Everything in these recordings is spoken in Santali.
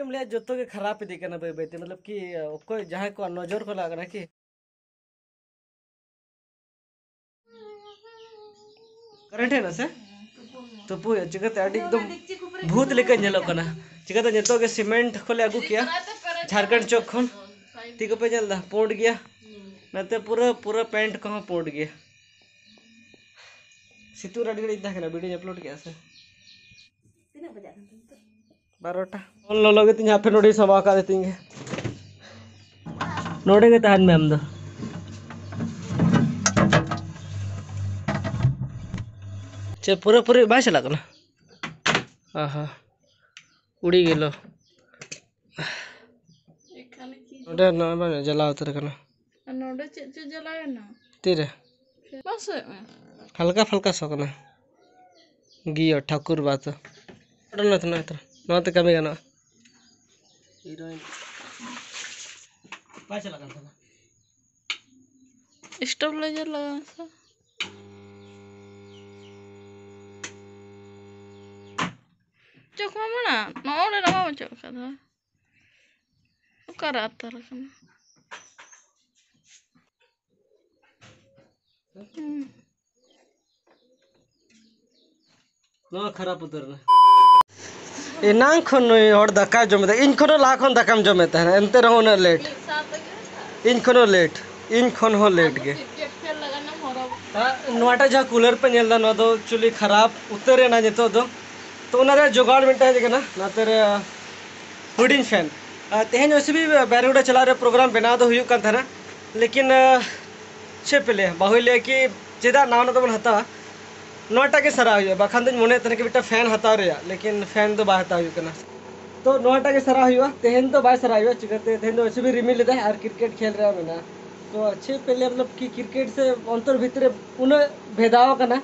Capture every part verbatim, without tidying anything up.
ᱮᱢ ᱞᱟᱹᱭᱟ, ᱡᱚᱛᱚ ᱜᱮ ᱠᱷᱟᱨᱟᱯ ᱤᱫᱤᱜ ᱠᱟᱱᱟ ᱵᱟᱹᱭ ᱵᱟᱹᱭ ᱛᱮ, ᱢᱚᱛᱞᱚᱵ ᱠᱤ ᱚᱠᱚᱭ ᱡᱟᱦᱟᱸᱭ ᱠᱚᱣᱟᱜ ᱱᱚᱡᱚᱨ ᱠᱚ ᱞᱟᱜᱟᱜ ᱠᱟᱱᱟ ᱠᱤ? ᱠᱟᱨᱮᱱᱴ ᱦᱮᱡ ᱮᱱᱟ ᱥᱮ? ᱛᱩᱯᱩ ᱦᱩᱭᱩᱜᱼᱟ᱾ ᱪᱤᱠᱟᱹᱛᱮ ᱟᱹᱰᱤ ᱮᱠᱫᱚᱢ ᱵᱷᱩᱛ ᱞᱮᱠᱟ ᱧᱮᱞᱚᱜ ᱠᱟᱱᱟ᱾ ᱪᱤᱠᱟᱹᱛᱮ ᱱᱤᱛᱚᱜ ᱜᱮ ᱥᱤᱢᱮᱱᱴ ᱠᱚᱞᱮ ᱟᱹᱜᱩ ᱠᱮᱜᱼᱟ ᱡᱷᱟᱲᱠᱷᱚᱸᱰ ᱪᱚᱠ ᱠᱷᱚᱱ᱾ ᱛᱤ ᱠᱚᱯᱮ ᱧᱮᱞ ᱮᱫᱟ, ᱯᱩᱸᱰ ᱜᱮᱭᱟ᱾ ᱱᱚᱛᱮ ᱯᱩᱨᱟᱹ, ᱯᱩᱨᱟᱹ ᱯᱮᱱᱴ ᱠᱚᱦᱚᱸ ᱯᱩᱸᱰ ᱜᱮᱭᱟ᱾ ᱥᱤᱛᱩᱝ ᱨᱮ ᱟᱹᱰᱤ ᱜᱷᱟᱹᱲᱤᱡ ᱤᱧ ᱛᱟᱦᱮᱸ ᱠᱟᱱᱟ, ᱵᱷᱤᱰᱤᱭᱳᱧ ᱟᱯᱞᱳᱰ ᱠᱮᱜᱼᱟ ᱥᱮ? ᱛᱤᱱᱟᱹᱜ ᱵᱟᱡᱟᱜ ᱠᱟᱱ ᱛᱟᱢᱟ ᱱᱤᱛᱚᱜ? ᱵᱟᱨᱚᱴᱟ᱾ ᱯᱷᱳᱱ ᱞᱚᱞᱚ ᱜᱮᱛᱤᱧ, ᱦᱟᱯᱮ ᱱᱚᱰᱮᱧ ᱥᱟᱢᱵᱟᱣ ᱠᱟᱜ ᱛᱤᱧ ᱜᱮ᱾ ᱱᱚᱰᱮ ᱜᱮ ᱛᱟᱦᱮᱱ ᱢᱮ ᱟᱢ ᱫᱚ᱾ ᱪᱮᱫ ᱯᱩᱨᱟᱹ ᱯᱩᱨᱤ ᱵᱟᱭ ᱪᱟᱞᱟᱜ ᱠᱟᱱᱟ? ᱟᱦᱟ, ᱩᱲᱤ ᱜᱮᱞᱚ᱾ ᱱᱚᱰᱮ ᱱᱚᱜᱼᱚᱭ ᱵᱟᱝ ᱡᱟᱞᱟ ᱩᱛᱟᱹᱨ ᱠᱟᱱᱟ᱾ ᱟᱨ ᱱᱚᱰᱮ ᱪᱮᱫ ᱪᱚ ᱡᱟᱞᱟᱭᱮᱱᱟ? ᱛᱤᱨᱮ? ᱵᱟᱝ ᱥᱚᱭᱚᱜ ᱢᱮ᱾ ᱦᱟᱞᱠᱟ ᱯᱷᱟᱞᱠᱟ ᱥᱚ ᱠᱟᱱᱟ᱾ ᱜᱤᱭᱚ ᱴᱷᱟᱠᱩᱨ ᱵᱟ ᱛᱚ᱾ ᱱᱚᱣᱟ ᱛᱮ, ᱱᱚᱣᱟ ᱛᱮ, ᱱᱚᱣᱟ ᱛᱮ ᱠᱟᱹᱢᱤ ᱜᱟᱱᱚᱜᱼᱟ᱾ ᱦᱤᱨᱳᱭᱤᱱ ᱵᱟᱭ ᱪᱟᱞᱟᱜ ᱠᱟᱱ ᱛᱟᱦᱮᱱᱟ᱾ ᱥᱴᱚᱯ ᱞᱮᱡᱟᱨ ᱞᱟᱜᱟᱣ ᱢᱮᱥᱮ᱾ ᱪᱚᱠ ᱢᱟ ᱢᱮᱱᱟᱜ, ᱱᱚᱜᱼᱚ ᱱᱚᱰᱮ ᱵᱟᱢ ᱚᱪᱚᱜ ᱠᱟᱫᱟ᱾ ᱚᱠᱟᱨᱮ ᱟᱛᱟᱨ ᱟᱠᱟᱱᱟ? ᱦᱩᱸ᱾ ᱱᱚᱣᱟ ᱠᱷᱟᱨᱟᱯ ᱩᱛᱟᱹᱨ ᱮᱱᱟ᱾ ᱮᱱᱟᱝ ᱠᱷᱚᱱ ᱱᱩᱭ ᱦᱚᱲ ᱫᱟᱠᱟᱭ ᱡᱚᱢᱮᱫᱟ, ᱤᱧ ᱠᱷᱚᱱ ᱦᱚᱸ ᱞᱟᱦᱟ ᱠᱷᱚᱱ ᱫᱟᱠᱟᱢ ᱡᱚᱢᱮᱫ ᱛᱟᱦᱮᱱᱟ, ᱮᱱᱛᱮ ᱨᱮᱦᱚᱸ ᱩᱱᱟᱹᱜ ᱞᱮᱴ᱾ ᱤᱧ ᱠᱷᱚᱱ ᱦᱚᱸ ᱞᱮᱴ, ᱤᱧ ᱠᱷᱚᱱ ᱦᱚᱸ ᱞᱮᱴ ᱜᱮ᱾ ᱦᱮᱸ, ᱱᱚᱣᱟᱴᱟᱜ ᱡᱟᱦᱟᱸ ᱠᱩᱞᱟᱨ ᱯᱮ ᱧᱮᱞ ᱮᱫᱟ, ᱱᱚᱣᱟ ᱫᱚ ᱮᱠᱪᱩᱭᱮᱞᱤ ᱠᱷᱟᱨᱟᱯ ᱩᱛᱟᱹᱨ ᱮᱱᱟ ᱱᱤᱛᱚᱜ ᱫᱚ᱾ ᱛᱚ ᱚᱱᱟ ᱨᱮᱭᱟᱜ ᱡᱚᱜᱟᱲ ᱢᱤᱫᱴᱟᱝ ᱦᱮᱡ ᱟᱠᱟᱱᱟ, ᱱᱚᱛᱮ ᱨᱮ ᱦᱩᱰᱤᱧ ᱯᱷᱮᱱ᱾ ᱟᱨ ᱛᱮᱦᱮᱧ ᱚᱭᱥᱮ ᱵᱤ ᱵᱟᱭᱨᱮ ᱜᱚᱰᱟ ᱪᱟᱞᱟᱜ ᱨᱮ ᱯᱨᱳᱜᱨᱟᱢ ᱵᱮᱱᱟᱣ ᱫᱚ ᱦᱩᱭᱩᱜ ᱠᱟᱱ ᱛᱟᱦᱮᱱᱟ, ᱞᱮᱠᱤᱱ, ᱟᱦ, ᱪᱮᱫ ᱯᱮ ᱞᱟᱹᱭᱟ, ᱵᱟᱹᱦᱩᱭ ᱞᱟᱹᱭᱟ ᱠᱤ ᱪᱮᱫᱟᱜ ᱱᱟᱣᱟ ᱱᱟᱣᱟ ᱫᱚᱵᱚᱱ ᱦᱟᱛᱟᱣᱟ, ᱱᱚᱣᱟᱴᱟᱜ ᱜᱮ ᱥᱟᱨᱟᱣ ᱦᱩᱭᱩᱜᱼᱟ, ᱵᱟᱠᱷᱟᱱ ᱫᱚᱧ ᱢᱚᱱᱮᱭᱮᱫ ᱛᱟᱦᱮᱱᱟ ᱠᱤ ᱢᱤᱫᱴᱟᱝ ᱯᱷᱮᱱ ᱦᱟᱛᱟᱣ ᱨᱮᱭᱟᱜ, ᱞᱮᱠᱤᱱ ᱯᱷᱮᱱ ᱫᱚ ᱵᱟᱭ ᱦᱟᱛᱟᱣ ᱦᱩᱭᱩᱜ ᱠᱟᱱᱟ᱾ ᱛᱚ ᱱᱚᱣᱟᱴᱟᱜ ᱜᱮ ᱥᱟᱨᱟᱣ ᱦᱩᱭᱩᱜᱼᱟ, ᱛᱮᱦᱮᱧ ᱫᱚ ᱵᱟᱭ ᱥᱟᱨᱟᱣ ᱦᱩᱭᱩᱜᱼᱟ, ᱪᱤᱠᱟᱹᱛᱮ ᱛᱮᱦᱮᱧ ᱫᱚ ᱚᱭᱥᱮ ᱵᱤ ᱨᱤᱢᱤᱞ ᱞᱮᱫᱟᱭ ᱟᱨ ᱠᱨᱤᱠᱮᱴ ᱠᱷᱮᱞ ᱨᱮᱭᱟᱜ ᱢᱮᱱᱟᱜᱼᱟ᱾ ᱛᱚ ᱪᱮᱫ ᱯᱮ ᱞᱟᱹᱭᱟ, ᱢᱚᱛᱞᱚᱵ ᱠᱤ ᱠᱨᱤᱠᱮᱴ ᱥᱮ ᱚᱱᱛᱚᱨ ᱵᱷᱤᱛᱨᱤ ᱨᱮ ᱩᱱᱟᱹᱜ ᱵᱷᱮᱫᱟᱣ ᱟᱠᱟᱱᱟ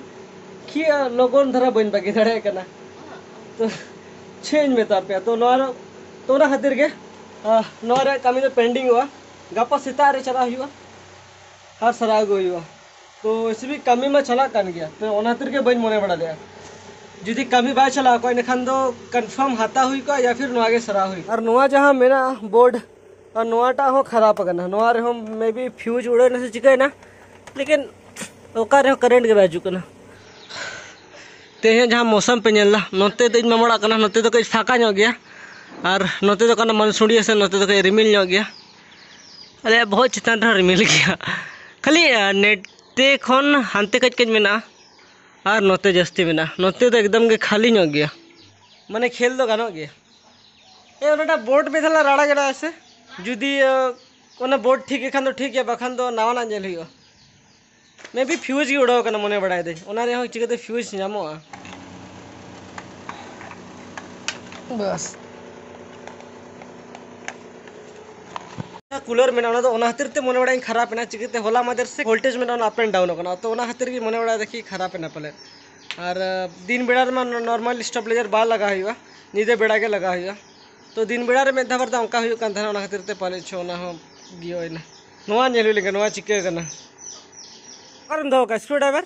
ᱠᱤ ᱞᱚᱜᱚᱱ ᱫᱷᱟᱨᱟ ᱵᱟᱹᱧ ᱵᱟᱹᱜᱤ ᱫᱟᱲᱮᱭᱟᱜ ᱠᱟᱱᱟ᱾ ᱛᱚ ᱪᱮᱫ ᱤᱧ ᱢᱮᱛᱟ ᱯᱮᱭᱟ, ᱛᱚ ᱱᱚᱣᱟ ᱨᱮ-, ᱛᱚ ᱚᱱᱟ ᱠᱷᱟᱹᱛᱤᱨ ᱜᱮ, ᱟᱦ, ᱱᱚᱣᱟ ᱨᱮᱭᱟᱜ ᱠᱟᱹᱢᱤ ᱫᱚ ᱯᱮᱱᱰᱤᱝᱚᱜᱼᱟ, ᱜᱟᱯᱟ ᱥᱮᱛᱟᱜ ᱨᱮ ᱪᱟᱞᱟᱜ ᱦᱩᱭᱩᱜᱼᱟ ᱟᱨ ᱥᱟᱨᱟᱣ ᱟᱹᱜᱩ ᱦᱩᱭᱩᱜᱼᱟ᱾ ᱛᱚ ᱚᱭᱥᱮ ᱵᱤ ᱠᱟᱹᱢᱤ ᱢᱟ ᱪᱟᱞᱟᱜ ᱠᱟᱱ ᱜᱮᱭᱟ, ᱛᱚ ᱚᱱᱟ ᱠᱷᱟᱹᱛᱤᱨ ᱜᱮ ᱵᱟᱹᱧ ᱢᱚᱱᱮ ᱵᱟᱲᱟ ᱞᱮᱫᱼᱟ᱾ ᱡᱩᱫᱤ ᱠᱟᱹᱢᱤ ᱵᱟᱭ ᱪᱟᱞᱟᱣ ᱠᱚᱜᱼᱟ, ᱮᱱᱠᱷᱟᱱ ᱫᱚ confirm ᱦᱟᱛᱟᱣ ᱦᱩᱭ ᱠᱚᱜᱼᱟ, ᱭᱟ ᱯᱷᱤᱨ ᱱᱚᱣᱟ ᱜᱮ ᱥᱟᱨᱟᱣ ᱦᱩᱭ ᱠᱚᱜᱼᱟ᱾ ᱟᱨ ᱱᱚᱣᱟ ᱡᱟᱦᱟᱸ ᱢᱮᱱᱟᱜᱼᱟ ᱵᱳᱨᱰ, ᱟᱨ ᱱᱚᱣᱟᱴᱟᱜ ᱦᱚᱸ ᱠᱷᱟᱨᱟᱯ ᱟᱠᱟᱱᱟ᱾ ᱱᱚᱣᱟ ᱨᱮᱦᱚᱸ maybe fuse ᱩᱲᱟᱹᱣ ᱮᱱᱟ ᱥᱮ ᱪᱤᱠᱟᱹᱭᱮᱱᱟ, ᱞᱮᱠᱤᱱ ᱚᱠᱟ ᱨᱮᱦᱚᱸ ᱠᱟᱨᱮᱱᱴ ᱜᱮ ᱵᱟᱭ ᱦᱤᱡᱩᱜ ᱠᱟᱱᱟ᱾ ᱛᱮᱦᱮᱧ ᱡᱟᱦᱟᱸ ᱢᱳᱥᱚᱢ ᱯᱮ ᱧᱮᱞ ᱮᱫᱟ, ᱱᱚᱛᱮ ᱫᱚ ᱤᱧ ᱢᱟᱢᱟ ᱚᱲᱟᱜ ᱠᱟᱱᱟ, ᱱᱚᱛᱮ ᱫᱚ ᱠᱟᱹᱡ ᱯᱷᱟᱸᱠᱟ ᱧᱚᱜ ᱜᱮᱭᱟ, ᱟᱨ ᱱᱚᱛᱮ ᱫᱚ ᱠᱟᱱᱟ ᱢᱟᱱᱥᱩᱲᱤᱭᱟᱹ ᱥᱮ, ᱱᱚᱛᱮ ᱫᱚ ᱠᱟᱹᱡ ᱨᱤᱢᱤᱞ ᱧᱚᱜ ᱜᱮᱭᱟ᱾ ᱟᱞᱮᱭᱟᱜ ᱵᱚᱦᱚᱜ ᱪᱮᱛᱟᱱ ᱨᱮᱦᱚᱸ ᱨᱤᱢᱤᱞ ᱜᱮᱭᱟ, ᱠᱷᱟᱹᱞᱤ ᱟᱸ, ᱱᱚᱛᱮ ᱠᱷᱚᱱ ᱦᱟᱱᱛᱮ ᱠᱟᱹᱡ ᱠᱟᱹᱡ ᱢᱮᱱᱟᱜᱼᱟ᱾ ᱟᱨ ᱱᱚᱛᱮ ᱡᱟᱹᱥᱛᱤ ᱢᱮᱱᱟᱜᱼᱟ, ᱱᱚᱛᱮ ᱫᱚ ᱮᱠᱫᱚᱢ ᱜᱮ ᱠᱷᱟᱹᱞᱤ ᱧᱚᱜ ᱜᱮᱭᱟ, ᱢᱟᱱᱮ ᱠᱷᱮᱞ ᱫᱚ ᱜᱟᱱᱚᱜ ᱜᱮᱭᱟ᱾ ᱮ, ᱚᱱᱟᱴᱟᱜ ᱵᱳᱨᱰ ᱢᱤᱫ ᱫᱷᱟᱣ ᱞᱟᱝ ᱨᱟᱲᱟ ᱜᱮᱲᱟ ᱥᱮ, ᱡᱩᱫᱤ ᱟᱸ, ᱚᱱᱟ ᱵᱳᱨᱰ ᱴᱷᱤᱠ ᱜᱮ ᱠᱷᱟᱱ ᱫᱚ ᱴᱷᱤᱠ ᱜᱮᱭᱟ, ᱵᱟᱠᱷᱟᱱ ᱫᱚ ᱱᱟᱣᱟᱱᱟᱜ ᱧᱮᱞ ᱦᱩᱭᱩᱜᱼᱟ᱾ Maybe fuse ᱜᱮ ᱩᱰᱟᱹᱣ ᱠᱟᱱᱟ ᱢᱚᱱᱮ ᱵᱟᱲᱟᱭ ᱫᱟᱹᱧ, ᱚᱱᱟ ᱨᱮᱦᱚᱸ ᱪᱤᱠᱟᱹᱛᱮ fuse ᱧᱟᱢᱚᱜᱼᱟ? ᱵᱟᱥ᱾ ᱠᱩᱞᱟᱨ ᱢᱮᱱᱟᱜᱼᱟ, ᱚᱱᱟ ᱫᱚ ᱚᱱᱟ ᱠᱷᱟᱹᱛᱤᱨ ᱛᱮ ᱢᱚᱱᱮ ᱵᱟᱲᱟᱭᱟᱹᱧ ᱠᱷᱟᱨᱟᱯ ᱮᱱᱟ, ᱪᱤᱠᱟᱹᱛᱮ ᱦᱚᱞᱟ ᱢᱟᱫᱷᱮᱨ ᱥᱮ voltage ᱢᱮᱱᱟᱜᱼᱟ, ᱚᱱᱟ up and down ᱟᱠᱟᱱᱟ, ᱛᱚ ᱚᱱᱟ ᱠᱷᱟᱹᱛᱤᱨ ᱜᱮ ᱢᱚᱱᱮ ᱵᱟᱲᱟᱭ ᱫᱟ ᱠᱤ ᱠᱷᱟᱨᱟᱯ ᱮᱱᱟ ᱯᱟᱞᱮ᱾ ᱟᱨ ᱟᱸ, ᱫᱤᱱ ᱵᱮᱲᱟ ᱨᱮᱢᱟ ᱱᱚ-, normal stabilizer ᱵᱟᱭ ᱞᱟᱜᱟᱣ ᱦᱩᱭᱩᱜᱼᱟ, ᱧᱤᱫᱟᱹ ᱵᱮᱲᱟ ᱜᱮ ᱞᱟᱜᱟᱣ ᱦᱩᱭᱩᱜᱼᱟ᱾ ᱛᱚ ᱫᱤᱱ ᱵᱮᱲᱟ ᱨᱮ ᱢᱤᱫ ᱫᱷᱟᱣ ᱵᱟᱨ ᱫᱷᱟᱣ ᱚᱱᱠᱟ ᱦᱩᱭᱩᱜ ᱠᱟᱱ ᱛᱟᱦᱮᱱᱟ, ᱚᱱᱟ ᱠᱷᱟᱹᱛᱤᱨ ᱛᱮ ᱯᱟᱞᱮ ᱪᱚ ᱚᱱᱟ ᱦᱚᱸ ᱜᱤᱭᱚᱭᱮᱱᱟ᱾ ᱱᱚᱣᱟ ᱧᱮᱞ ᱦᱩᱭ ᱞᱮᱱᱠᱷᱟᱱ ᱱᱚᱣᱟ ᱪᱤᱠᱟᱹ ᱠᱟᱱᱟ᱾ ᱚᱠᱟᱨᱮᱢ ᱫᱚᱦᱚ ᱠᱟᱜᱼᱟ screwdriver?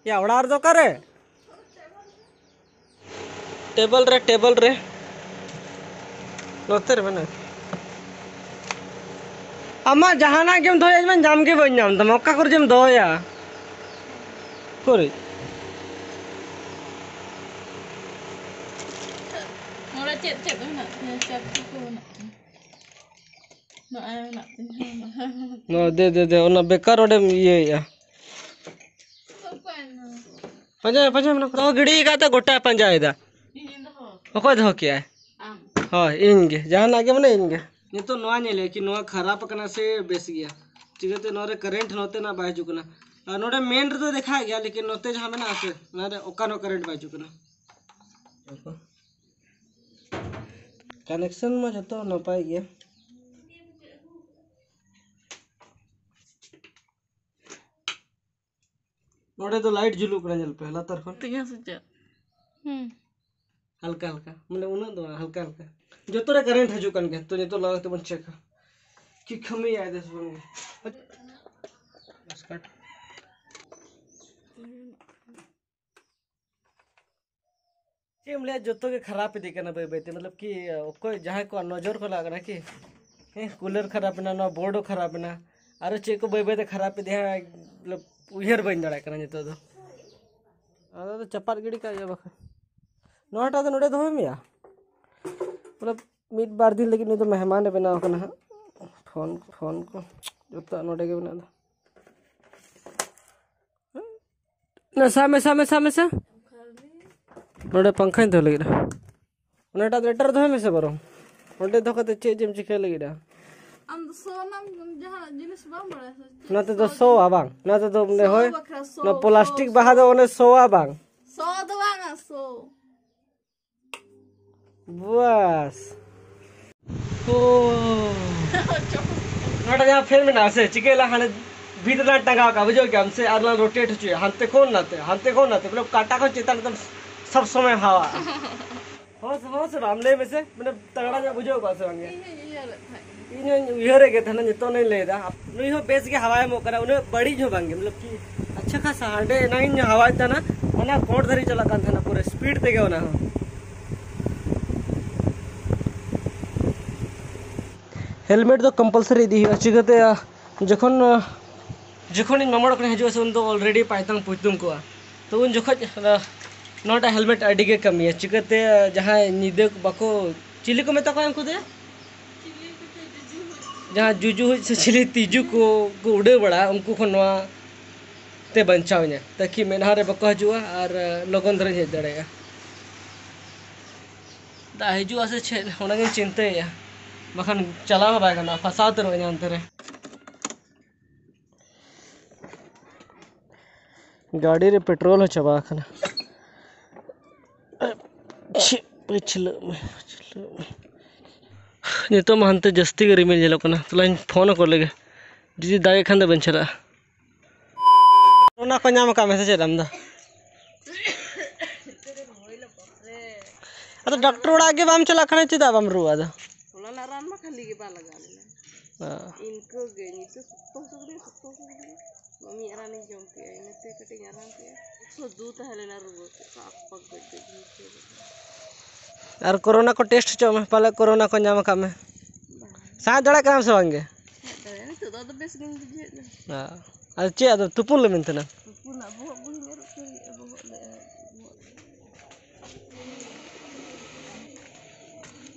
ᱭᱟ, ᱚᱲᱟᱜ ᱨᱮᱫᱚ ᱚᱠᱟᱨᱮ? ᱴᱮᱵᱚᱞ ᱨᱮ, ᱴᱮᱵᱚᱞ ᱨᱮ᱾ ᱱᱚᱛᱮ ᱨᱮ ᱢᱮᱱᱟᱜᱼᱟ᱾ ᱟᱢᱟᱜ ᱡᱟᱦᱟᱱᱟᱜ ᱜᱮᱢ ᱫᱚᱦᱚᱭᱟ, ᱤᱧ ᱢᱟ ᱧᱟᱢ ᱜᱮ ᱵᱟᱹᱧ ᱧᱟᱢ ᱛᱟᱢᱟ᱾ ᱚᱠᱟ ᱠᱚᱨᱮ ᱡᱮᱢ ᱫᱚᱦᱚᱭᱟ? ᱩᱠᱩᱨᱤᱡ? ᱱᱚᱰᱮ ᱪᱮᱫ ᱪᱮᱫ ᱢᱮᱱᱟᱜ ᱛᱤᱧᱟ? ᱪᱟᱹᱵᱤ ᱠᱚ ᱢᱮᱱᱟᱜ ᱛᱤᱧᱟ᱾ ᱱᱚᱜᱼᱚᱭ ᱢᱮᱱᱟᱜ ᱛᱤᱧᱟ᱾ ᱱᱚᱣᱟ ᱫᱮ, ᱫᱮ, ᱫᱮ, ᱚᱱᱟ ᱵᱮᱠᱟᱨ ᱚᱸᱰᱮᱢ ᱤᱭᱟᱹᱭᱮᱫᱼᱟ᱾ ᱚᱠᱚᱭ ᱱᱚᱣᱟ? ᱯᱟᱸᱡᱟᱭ, ᱯᱟᱸᱡᱟᱭ, ᱢᱮᱱᱟᱜ ᱠᱚᱣᱟ᱾ ᱫᱚᱦᱚ ᱜᱤᱰᱤ ᱟᱠᱟᱫ ᱛᱮ ᱜᱚᱴᱟᱭ ᱯᱟᱸᱡᱟᱭᱮᱫᱟ᱾ ᱤᱧᱤᱧ ᱫᱚᱦᱚ ᱟᱠᱟᱫᱟ᱾ ᱚᱠᱚᱭ ᱫᱚᱦᱚ ᱠᱮᱜᱼᱟᱭ? ᱟᱢ᱾ ᱦᱳᱭ, ᱤᱧ ᱜᱮ᱾ ᱡᱟᱦᱟᱱᱟᱜ ᱜᱮ ᱢᱟᱱᱮ ᱤᱧ ᱜᱮ᱾ ᱱᱤᱛᱚᱜ ᱱᱚᱣᱟ ᱧᱮᱞ ᱦᱩᱭᱩᱜᱼᱟ ᱠᱤ ᱱᱚᱣᱟ ᱠᱷᱟᱨᱟᱯ ᱟᱠᱟᱱᱟ ᱥᱮ ᱵᱮᱥ ᱜᱮᱭᱟ᱾ ᱪᱤᱠᱟᱹᱛᱮ ᱱᱚᱣᱟ ᱨᱮ ᱠᱟᱨᱮᱱᱴ ᱱᱚᱛᱮᱱᱟᱜ ᱵᱟᱭ ᱦᱤᱡᱩᱜ ᱠᱟᱱᱟ᱾ ᱟᱨ ᱱᱚᱰᱮ ᱢᱮᱱ ᱨᱮᱫᱚ ᱫᱮᱠᱷᱟᱜ ᱜᱮᱭᱟ, ᱞᱮᱠᱤᱱ ᱱᱚᱛᱮ ᱡᱟᱦᱟᱸ ᱢᱮᱱᱟᱜᱼᱟ ᱥᱮ, ᱚᱱᱟ ᱨᱮ ᱚᱠᱟ ᱨᱮᱦᱚᱸ ᱠᱟᱨᱮᱱᱴ ᱵᱟᱭ ᱦᱤᱡᱩᱜ ᱠᱟᱱᱟ᱾ ᱠᱟᱱᱮᱠᱥᱚᱱ ᱢᱟ ᱡᱚᱛᱚ ᱱᱟᱯᱟᱭ ᱜᱮᱭᱟ᱾ ᱱᱚᱰᱮ ᱫᱚ ᱞᱟᱭᱤᱴ ᱡᱩᱞᱩᱜ ᱠᱟᱱᱟ, ᱧᱮᱞ ᱯᱮ ᱞᱟᱛᱟᱨ ᱠᱷᱚᱱ᱾ ᱛᱤᱧᱟ ᱥᱮ ᱪᱮᱫ? ᱦᱩᱸ᱾ ᱦᱟᱞᱠᱟ ᱦᱟᱞᱠᱟ, ᱢᱟᱱᱮ ᱩᱱᱟᱹᱜ ᱫᱚ ᱵᱟᱝ, ᱦᱟᱞᱠᱟ ᱦᱟᱞᱠᱟ᱾ ᱡᱚᱛᱚ ᱨᱮ ᱠᱟᱨᱮᱱᱴ ᱦᱤᱡᱩᱜ ᱠᱟᱱ ᱜᱮᱭᱟ, ᱛᱚ ᱱᱤᱛᱚᱜ ᱞᱟᱜᱟᱣ ᱠᱟᱛᱮ ᱵᱚᱱ ᱪᱮᱠᱟ ᱠᱤ ᱠᱟᱹᱢᱤᱭᱟᱭ ᱫᱮᱥ ᱵᱚᱱ ᱜᱮ᱾ ᱵᱟᱥ ᱠᱟᱴ᱾ ᱪᱮᱫ ᱮᱢ ᱞᱟᱹᱭᱟ, ᱡᱚᱛᱚ ᱜᱮ ᱠᱷᱟᱨᱟᱯ ᱤᱫᱤᱜ ᱠᱟᱱᱟ ᱵᱟᱹᱭ ᱵᱟᱹᱭ ᱛᱮ᱾ ᱢᱚᱛᱞᱚᱵ ᱠᱤ ᱚᱠᱚᱭ ᱡᱟᱦᱟᱸᱭ ᱠᱚᱣᱟᱜ ᱱᱚᱡᱚᱨ ᱠᱚ ᱞᱟᱜᱟᱜ ᱠᱟᱱᱟ ᱠᱤ, ᱦᱮᱸ, ᱠᱩᱞᱟᱨ ᱠᱷᱟᱨᱟᱯ ᱮᱱᱟ, ᱱᱚᱣᱟ ᱵᱳᱨᱰ ᱦᱚᱸ ᱠᱷᱟᱨᱟᱯ ᱮᱱᱟ, ᱟᱨᱚ ᱪᱮᱫ ᱠᱚ ᱵᱟᱹᱭ ᱵᱟᱹᱭ ᱛᱮ ᱠᱷᱟᱨᱟᱯ ᱤᱫᱤᱜᱼᱟ, ᱢᱚᱛᱞᱚᱵ ᱩᱭᱦᱟᱹᱨ ᱵᱟᱹᱧ ᱫᱟᱲᱮᱭᱟᱜ ᱠᱟᱱᱟ ᱱᱤᱛᱚᱜ ᱫᱚ᱾ ᱟᱫᱚ ᱪᱟᱯᱟᱫ ᱜᱤᱰᱤ ᱠᱟᱜ ᱦᱩᱭᱩᱜᱼᱟ ᱵᱟᱠᱷᱟᱱ᱾ ᱱᱚᱣᱟᱴᱟᱜ ᱫᱚ ᱱᱚᱰᱮ ᱫᱚᱦᱚᱭ ᱢᱮᱭᱟ, ᱢᱚᱛᱞᱚᱵ ᱢᱤᱫ ᱵᱟᱨ ᱫᱤᱱ ᱞᱟᱹᱜᱤᱫ ᱱᱩᱭ ᱫᱚ ᱢᱮᱦᱢᱟᱱᱮ ᱵᱮᱱᱟᱣ ᱠᱟᱱᱟ ᱦᱟᱸᱜ᱾ ᱯᱷᱳᱱ ᱯᱷᱳᱱ ᱠᱚ ᱡᱚᱛᱚ ᱱᱚᱰᱮ ᱜᱮ ᱢᱮᱱᱟᱜ ᱫᱚ᱾ ᱱᱟ ᱥᱟᱵ ᱢᱮ, ᱥᱟᱵ ᱢᱮ, ᱥᱟᱵ ᱢᱮ, ᱥᱟᱵ᱾ ᱱᱚᱰᱮ ᱯᱟᱝᱠᱷᱟᱧ ᱫᱚᱦᱚ ᱞᱟᱹᱜᱤᱫ᱾ ᱚᱱᱟᱴᱟᱜ ᱫᱚ ᱮᱴᱟᱜ ᱨᱮ ᱫᱚᱦᱚᱭ ᱢᱮᱥᱮ ᱵᱚᱨᱚᱝ᱾ ᱚᱸᱰᱮ ᱫᱚᱦᱚ ᱠᱟᱛᱮ ᱪᱮᱫ ᱮᱢ ᱪᱤᱠᱟᱹ ᱞᱟᱹᱜᱤᱫ? ᱟᱢ ᱫᱚ ᱥᱚ ᱨᱮᱱᱟᱜ ᱡᱟᱦᱟᱱᱟᱜ ᱡᱤᱱᱤᱥ ᱵᱟᱢ ᱵᱟᱲᱟᱭᱟ ᱥᱮ ᱪᱮᱫ? ᱱᱚᱛᱮ ᱫᱚ ᱥᱚ ᱥᱚᱣᱟ ᱵᱟᱝ, ᱱᱚᱛᱮ ᱫᱚ ᱚᱸᱰᱮ ᱥᱚ ᱦᱳᱭ᱾ ᱵᱟᱠᱷᱨᱟ ᱥᱚ, ᱱᱚᱣᱟ ᱯᱞᱟᱥᱴᱤᱠ ᱥᱚ, ᱵᱟᱦᱟ ᱥᱚ᱾ ᱫᱚ ᱚᱱᱮ ᱥᱚᱣᱟ ᱵᱟᱝ᱾ ᱥᱚ ᱫᱚ ᱵᱟᱝᱟ, ᱥᱚ᱾ ᱵᱟᱥ᱾ ᱳ᱾ ᱱᱚᱰᱮ ᱡᱟᱦᱟᱸ ᱯᱷᱮᱱ ᱢᱮᱱᱟᱜᱼᱟ ᱥᱮ, ᱪᱤᱠᱟᱹᱭ ᱞᱟᱝ ᱦᱟᱱᱮ ᱵᱷᱤᱛ ᱨᱮᱞᱟᱝ ᱴᱟᱸᱜᱟᱣ ᱠᱟᱜᱼᱟ, ᱵᱩᱡᱷᱟᱹᱣ ᱠᱮᱜᱼᱟᱢ ᱥᱮ? ᱟᱨ ᱞᱟᱝ ᱨᱳᱴᱮᱴ ᱦᱚᱪᱚᱭᱟ, ᱦᱟᱱᱛᱮ ᱠᱷᱚᱱ ᱱᱟᱛᱮ, ᱦᱟᱱᱛᱮ ᱠᱷᱚᱱ ᱱᱟᱛᱮ, ᱢᱚᱛᱞᱚᱵ ᱠᱟᱴᱟ ᱠᱷᱚᱱ ᱪᱮᱛᱟᱱ ᱮᱠᱫᱚᱢ ᱥᱚᱵ ᱥᱚᱢᱚᱭ ᱦᱟᱣᱟ᱾ ᱦᱚᱸ ᱥᱮ, ᱦᱚᱸ ᱥᱮ ᱵᱟᱝ? ᱞᱟᱹᱭ ᱢᱮᱥᱮ, ᱢᱟᱱᱮ ᱛᱟᱜᱲᱟ ᱧᱚᱜ ᱵᱩᱡᱷᱟᱹᱣ ᱠᱚᱜᱼᱟ ᱥᱮ ᱵᱟᱝ ᱜᱮ? ᱤᱧ ᱦᱚᱧ ᱩᱭᱦᱟᱹᱨᱮᱫ ᱛᱟᱦᱮᱸᱫ᱾ ᱤᱧ ᱦᱚᱧ ᱩᱭᱦᱟᱹᱨᱮᱫ ᱜᱮ ᱛᱟᱦᱮᱱᱟ, ᱱᱤᱛᱚᱜ ᱱᱚᱧ ᱞᱟᱹᱭ ᱮᱫᱟ, ᱟᱯ-, ᱱᱩᱭ ᱦᱚᱸ ᱵᱮᱥ ᱜᱮ ᱦᱟᱣᱟᱭ ᱮᱢᱚᱜ ᱠᱟᱱᱟ, ᱩᱱᱟᱹᱜ ᱵᱟᱹᱲᱤᱡ ᱦᱚᱸ ᱵᱟᱝ ᱜᱮ, ᱢᱚᱛᱞᱚᱵ ᱠᱤ ᱟᱪᱪᱷᱟ ᱠᱷᱟᱥᱟ᱾ ᱦᱟᱸᱰᱮ ᱮᱱᱟᱝ ᱤᱧ ᱦᱟᱣᱟᱭᱮᱫ ᱛᱟᱦᱮᱱᱟ, ᱚᱱᱟ ᱠᱳᱸᱰ ᱫᱷᱟᱹᱨᱤᱡ ᱪᱟᱞᱟᱜ ᱠᱟᱱ ᱛᱟᱦᱮᱱᱟ ᱯᱩᱨᱟᱹ ᱥᱯᱤᱰ ᱛᱮᱜᱮ ᱚᱱᱟ ᱦᱚᱸ᱾ ᱦᱮᱞᱢᱮᱴ ᱫᱚ ᱠᱚᱢᱯᱟᱞᱥᱟᱨᱤ ᱤᱫᱤ ᱦᱩᱭᱩᱜᱼᱟ, ᱪᱤᱠᱟᱹᱛᱮ, ᱟ, ᱡᱚᱠᱷᱚᱱ, ᱟ, ᱡᱚᱠᱷᱚᱱ ᱤᱧ ᱢᱟᱢᱟ ᱚᱲᱟᱜ ᱠᱷᱚᱱᱤᱧ ᱦᱤᱡᱩᱜᱼᱟ ᱥᱮ, ᱩᱱ ᱫᱚ ᱚᱞᱨᱮᱰᱤ ᱯᱟᱭᱛᱟᱝ ᱯᱩᱭᱛᱩᱝ ᱠᱚᱜᱼᱟ᱾ ᱛᱚ ᱩᱱ ᱡᱚᱠᱷᱚᱡ, ᱟ, ᱱᱚᱣᱟᱴᱟᱜ ᱦᱮᱞᱢᱮᱴ ᱟᱹᱰᱤ ᱜᱮ ᱠᱟᱹᱢᱤᱭᱟ, ᱪᱤᱠᱟᱹᱛᱮ, ᱟ, ᱡᱟᱦᱟᱸᱭ ᱧᱤᱫᱟᱹ ᱠᱚ ᱵᱟᱠᱚ, ᱪᱤᱞᱤ ᱠᱚ ᱢᱮᱛᱟ ᱠᱚᱣᱟ ᱩᱱᱠᱩ ᱫᱚ? ᱡᱟᱦᱟᱸ ᱡᱩᱡᱩ ᱦᱩᱡ ᱥᱮ ᱪᱤᱞᱤ ᱛᱤᱡᱩ ᱠᱚ, ᱠᱚ ᱩᱰᱟᱹᱣ ᱵᱟᱲᱟᱜᱼᱟ, ᱩᱱᱠᱩ ᱠᱷᱚᱱ ᱱᱚᱣᱟ ᱛᱮ ᱵᱟᱧᱪᱟᱣ ᱤᱧᱟᱹ, ᱛᱟᱠᱤ ᱢᱮᱫᱦᱟ ᱨᱮ ᱵᱟᱠᱚ ᱦᱤᱡᱩᱜᱼᱟ ᱟᱨ, ᱟ, ᱞᱚᱜᱚᱱ ᱫᱷᱟᱨᱟᱧ ᱦᱮᱡ ᱫᱟᱲᱮᱭᱟᱜᱼᱟ᱾ ᱫᱟᱜ ᱦᱤᱡᱩᱜᱼᱟ ᱥᱮ ᱪᱮᱫ, ᱚᱱᱟᱜᱤᱧ ᱪᱤᱱᱛᱟᱹᱭᱮᱫᱼᱟ, ᱵᱟᱠᱷᱟᱱ ᱪᱟᱞᱟᱣ ᱦᱚᱸ ᱵᱟᱭ ᱜᱟᱱᱚᱜᱼᱟ, ᱯᱷᱟᱸᱥᱟᱣ ᱩᱛᱟᱹᱨᱚᱜ ᱟᱹᱧ ᱦᱟᱱᱛᱮ ᱨᱮ᱾ ᱜᱟᱹᱰᱤ ᱨᱮ ᱯᱮᱴᱨᱳᱞ ᱦᱚᱸ ᱪᱟᱵᱟ ᱟᱠᱟᱱᱟ᱾ ᱪᱮᱫ ᱯᱟᱹᱪᱷᱞᱟᱹᱜ ᱢᱮ, ᱯᱟᱹᱪᱷᱞᱟᱹᱜ ᱢᱮ᱾ ᱱᱤᱛᱚᱜ ᱢᱟ ᱦᱟᱱᱛᱮ ᱡᱟᱹᱥᱛᱤ ᱜᱮ ᱨᱤᱢᱤᱞ ᱧᱮᱞᱚᱜ ᱠᱟᱱᱟ, ᱛᱟᱦᱞᱮᱧ ᱯᱷᱳᱱ ᱟᱠᱚ ᱞᱮᱜᱮ, ᱡᱩᱫᱤ ᱫᱟᱜᱮᱫ ᱠᱷᱟᱱ ᱫᱚ ᱵᱟᱹᱧ ᱪᱟᱞᱟᱜᱼᱟ᱾ ᱚᱱᱟ ᱠᱚ ᱧᱟᱢ ᱟᱠᱟᱫ ᱢᱮ ᱥᱮ ᱪᱮᱫ ᱟᱢ ᱫᱚ? ᱟᱫᱚ ᱰᱟᱠᱴᱚᱨ ᱚᱲᱟᱜ ᱜᱮ ᱵᱟᱢ ᱪᱟᱞᱟᱜ ᱠᱟᱱᱟ, ᱪᱮᱫᱟᱜ ᱵᱟᱢ ᱨᱩᱣᱟᱹᱜᱼᱟ ᱟᱫᱚ? ᱦᱚᱞᱟᱱᱟᱜ ᱨᱟᱱ ᱢᱟ ᱠᱷᱟᱹᱞᱤ ᱜᱮ ᱵᱟᱝ ᱞᱟᱜᱟᱣ ᱞᱮᱱᱟ᱾ ᱚ᱾ ᱤᱱᱠᱟᱹ ᱜᱮ, ᱧᱤᱫᱟᱹ ᱥᱚᱠᱛᱚ ᱦᱚᱪᱚ ᱠᱮᱫᱟᱭ, ᱥᱚᱠᱛᱚ ᱦᱚᱪᱚ ᱠᱮᱫᱟᱭ᱾ ᱢᱤᱫ ᱨᱟᱱᱤᱧ ᱡᱚᱢ ᱠᱮᱜᱼᱟ, ᱤᱱᱟᱹᱛᱮ ᱠᱟᱹᱴᱤᱡ ᱤᱧ ᱟᱨᱟᱢ ᱠᱮᱜᱼᱟ᱾ ᱮᱠᱥᱚ ᱫᱩ ᱛᱟᱦᱮᱸ ᱞᱮᱱᱟ ᱨᱩᱣᱟᱹ, ᱪᱮᱫ ᱠᱚ ᱟᱠᱯᱟᱠ ᱜᱚᱡ ᱜᱚᱡ ᱤᱧ ᱟᱹᱭᱠᱟᱹᱣ ᱠᱮᱫᱟ᱾ ᱟᱨ ᱠᱳᱨᱳᱱᱟ ᱠᱚ ᱴᱮᱥᱴ ᱦᱚᱪᱚᱜ ᱢᱮ, ᱯᱟᱞᱮ ᱠᱳᱨᱳᱱᱟ ᱠᱚ ᱧᱟᱢ ᱟᱠᱟᱫ ᱢᱮ᱾ ᱵᱟᱝ᱾ ᱥᱟᱦᱮᱫ ᱫᱟᱲᱮᱭᱟᱜ ᱠᱟᱱᱟᱢ ᱥᱮ ᱵᱟᱝ ᱜᱮ? ᱥᱟᱦᱮᱫ ᱫᱟᱲᱮᱭᱟᱜᱼᱟ, ᱱᱤᱛᱚᱜ ᱫᱚ ᱟᱫᱚ ᱵᱮᱥ ᱜᱤᱧ ᱵᱩᱡᱷᱟᱹᱣᱮᱫ ᱫᱚ᱾ ᱦᱮᱸ᱾ ᱟᱫᱚ ᱪᱮᱫ ᱟᱫᱚ ᱛᱩᱯᱩᱱ ᱞᱮ ᱢᱮᱱ ᱛᱟᱦᱮᱱᱟ? ᱛᱩᱯᱩᱱᱟᱜ ᱵᱚᱦᱚᱜ ᱵᱩᱲᱦᱤᱧ ᱟᱹᱨᱩᱵ ᱠᱮᱫ, ᱵᱚᱦᱚᱜ ᱞᱮ ᱟᱹᱨᱩᱵ, ᱵᱚᱦᱚᱜ᱾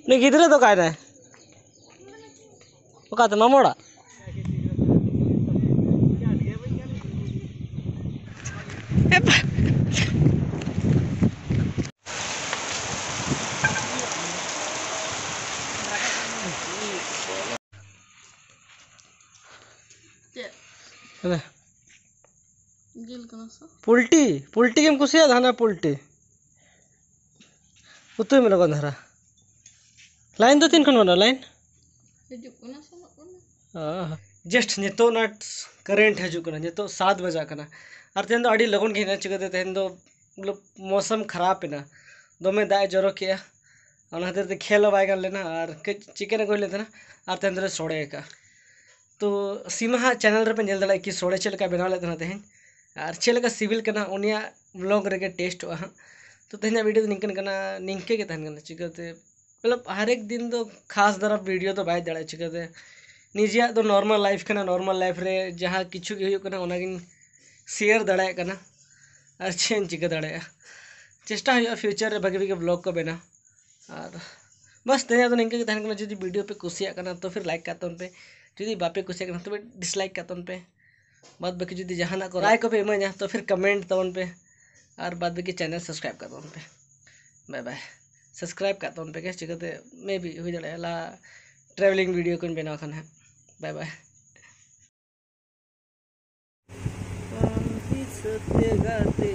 ᱩᱱᱤ ᱜᱤᱫᱽᱨᱟᱹ ᱫᱚ ᱚᱠᱟᱭ ᱱᱟᱭ? ᱚᱠᱟᱛᱮ, ᱢᱟᱢᱟ ᱚᱲᱟᱜ? ᱪᱮᱫ? ᱦᱟᱱᱮ᱾ ᱡᱤᱞ ᱠᱟᱱᱟ ᱥᱮ? ᱯᱩᱞᱴᱤ, ᱯᱩᱞᱴᱤ ᱜᱮᱢ ᱠᱩᱥᱤᱭᱟᱜᱼᱟ? ᱦᱟᱱᱟ ᱯᱩᱞᱴᱤ᱾ ᱩᱛᱩᱭ ᱢᱮ ᱞᱚᱜᱚᱱ ᱫᱷᱟᱨᱟ᱾ ᱞᱟᱭᱤᱱ ᱫᱚ ᱛᱤᱱ ᱠᱷᱚᱱ ᱵᱟᱹᱱᱩᱜᱼᱟ ᱞᱟᱭᱤᱱ? ᱦᱤᱡᱩᱜ ᱠᱟᱱᱟ, ᱥᱮᱱᱚᱜ ᱠᱟᱱᱟ᱾ ᱚ, just ᱱᱤᱛᱚᱜ ᱚᱱᱟ current ᱦᱤᱡᱩᱜ ᱠᱟᱱᱟ, ᱱᱤᱛᱚᱜ ᱥᱟᱛ ᱵᱟᱡᱟᱜ ᱠᱟᱱᱟ᱾ ᱟᱨ ᱛᱮᱦᱮᱧ ᱫᱚ ᱟᱹᱰᱤ ᱞᱚᱜᱚᱱ ᱜᱮ ᱦᱮᱡ ᱮᱱᱟ, ᱪᱤᱠᱟᱹᱛᱮ ᱛᱮᱦᱮᱧ ᱫᱚ ᱢᱚᱛᱞᱚᱵ ᱢᱚᱥᱟᱢ ᱠᱷᱟᱨᱟᱯ ᱮᱱᱟ, ᱫᱚᱢᱮ ᱫᱟᱜ ᱮ ᱡᱚᱨᱚ ᱠᱮᱜᱼᱟ, ᱚᱱᱟ ᱠᱷᱟᱹᱛᱤᱨ ᱛᱮ ᱠᱷᱮᱞ ᱦᱚᱸ ᱵᱟᱭ ᱜᱟᱱ ᱞᱮᱱᱟ᱾ ᱟᱨ ᱠᱟᱹᱡ chicken ᱟᱹᱜᱩ ᱦᱩᱭ ᱞᱮᱱ ᱛᱟᱦᱮᱱᱟ, ᱟᱨ ᱛᱮᱦᱮᱧ ᱫᱚᱞᱮ ᱥᱚᱲᱮ ᱟᱠᱟᱫᱼᱟ᱾ ᱛᱚ ᱥᱤᱢᱟᱦᱟᱜ channel ᱨᱮᱯᱮ ᱧᱮᱞ ᱫᱟᱲᱮᱭᱟᱜᱼᱟ ᱠᱤ ᱥᱚᱲᱮ ᱪᱮᱫ ᱞᱮᱠᱟ ᱵᱮᱱᱟᱣ ᱞᱮᱫ ᱛᱟᱦᱮᱱᱟ ᱛᱮᱦᱮᱧ, ᱟᱨ ᱪᱮᱫ ᱞᱮᱠᱟ ᱥᱤᱵᱤᱞ ᱠᱟᱱᱟ ᱩᱱᱤᱭᱟᱜ vlog ᱨᱮᱜᱮ ᱴᱮᱥᱴᱚᱜᱼᱟ ᱦᱟᱸᱜ᱾ ᱛᱚ ᱛᱮᱦᱮᱧᱟᱜ video ᱫᱚ ᱱᱤᱝᱠᱟᱹᱱ ᱠᱟᱱᱟ, ᱱᱤᱝᱠᱟᱹ ᱜᱮ ᱛᱟᱦᱮᱱ ᱠᱟᱱᱟ᱾ ᱪᱤᱠᱟᱹᱛᱮ ᱢᱚᱛᱞᱚᱵ ᱦᱟᱨ ᱮᱠ ᱫᱤᱱ ᱫᱚ ᱠᱷᱟᱥ ᱫᱷᱟᱨᱟ video ᱫᱚ ᱵᱟᱭ ᱫᱟᱲᱮᱭᱟᱜᱼᱟ, ᱪᱤᱠᱟᱹᱛᱮ ᱱᱤᱡᱮᱭᱟᱜ ᱫᱚ normal life ᱠᱟᱱᱟ, normal life ᱨᱮ ᱡᱟᱦᱟᱸ ᱠᱤᱪᱷᱩ ᱜᱮ ᱦᱩᱭᱩᱜ ᱠᱟᱱᱟ ᱚᱱᱟᱜᱤᱧ share ᱫᱟᱲᱮᱭᱟᱜ ᱠᱟᱱᱟ᱾ ᱟᱨ ᱪᱮᱫ ᱮᱢ ᱪᱤᱠᱟᱹ ᱫᱟᱲᱮᱭᱟᱜᱼᱟ, ᱪᱮᱥᱴᱟ ᱦᱩᱭᱩᱜᱼᱟ future ᱨᱮ ᱵᱷᱟᱜᱤ ᱵᱷᱟᱜᱤ vlog ᱠᱚ ᱵᱮᱱᱟᱣ᱾ ᱟᱨ ᱵᱟᱥ ᱛᱮᱦᱮᱧᱟᱜ ᱫᱚ ᱱᱤᱝᱠᱟᱹ ᱜᱮ ᱛᱟᱦᱮᱱ ᱠᱟᱱᱟ᱾ ᱡᱩᱫᱤ video ᱯᱮ ᱠᱩᱥᱤᱭᱟᱜ ᱠᱟᱱᱟ ᱛᱚ ᱯᱷᱤᱨ like ᱠᱟᱜ ᱛᱟᱵᱚᱱ ᱯᱮ, ᱡᱩᱫᱤ ᱵᱟᱯᱮ ᱠᱩᱥᱤᱭᱟᱜ ᱠᱟᱱᱟ ᱛᱚᱵᱮ dislike ᱠᱟᱜ ᱛᱟᱵᱚᱱ ᱯᱮ᱾ ᱵᱟᱫ ᱵᱟᱹᱠᱤ ᱡᱩᱫᱤ ᱡᱟᱦᱟᱱᱟᱜ ᱠᱚ ᱨᱟᱭ ᱠᱚᱯᱮ ᱤᱢᱟᱹᱧᱟ ᱛᱚ ᱯᱷᱤᱨ comment ᱛᱟᱵᱚᱱ ᱯᱮ, ᱟᱨ ᱵᱟᱫ ᱵᱟᱹᱠᱤ channel subscribe ᱠᱟᱜ ᱛᱟᱵᱚᱱ ᱯᱮ᱾ Bye bye. Subscribe ᱠᱟᱜ ᱛᱟᱵᱚᱱ ᱯᱮ guys, ᱪᱤᱠᱟᱹᱛᱮ maybe ᱦᱩᱭ ᱫᱟᱲᱮᱭᱟᱜᱼᱟ ᱞᱟᱦᱟ travelling video ᱠᱚᱧ ᱵᱮᱱᱟᱣ ᱠᱷᱟᱱ ᱦᱟᱸᱜ᱾ Bye bye. ᱯᱟᱢᱯᱤ ᱥᱟᱹᱛᱮ ᱜᱟᱛᱮ